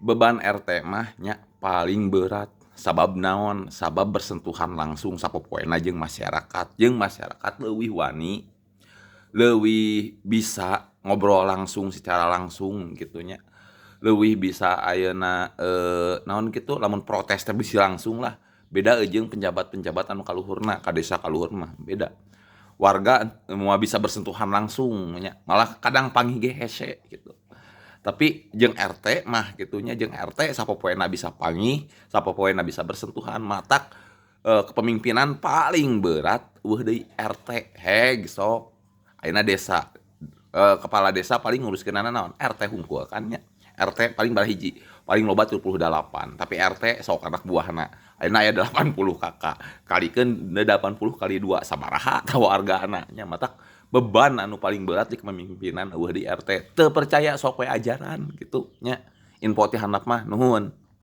Beban RT mah nya paling berat. Sabab naon? Sabab bersentuhan langsung sapopoena jeung masyarakat. Jeung masyarakat leuwih wani, leuwih bisa ngobrol langsung secara langsung gitu nya. Leuwih bisa ayeuna naon kitu, lamun protes teh bisi langsung lah. Beda jeung penjabat-penjabat anu kaluhurna, ka desa kaluhur mah beda. Warga moal bisa bersentuhan langsung nya, malah kadang panggih ge hese gitu. Tapi jeung RT mah kitu nya, jeung RT sapopoena bisa panggih, sapopoena bisa bersentuhan, matak kepemimpinan paling berat euweuh deui RT. Heg sok. Ayeuna desa, kepala desa paling nguruskeunana naon? RT hungkul kan nya. RT paling baraha hiji, paling loba 38, tapi RT sok anak buahna. Ayeuna aya 80 KK. Kalikeun 80 kali 2 sabaraha tah wargana nya. Matak beban anu paling berat di kepemimpinan euweuh di RT. Teu percaya sok we ajaran gitu nya. Info ti handap mah, nuhun.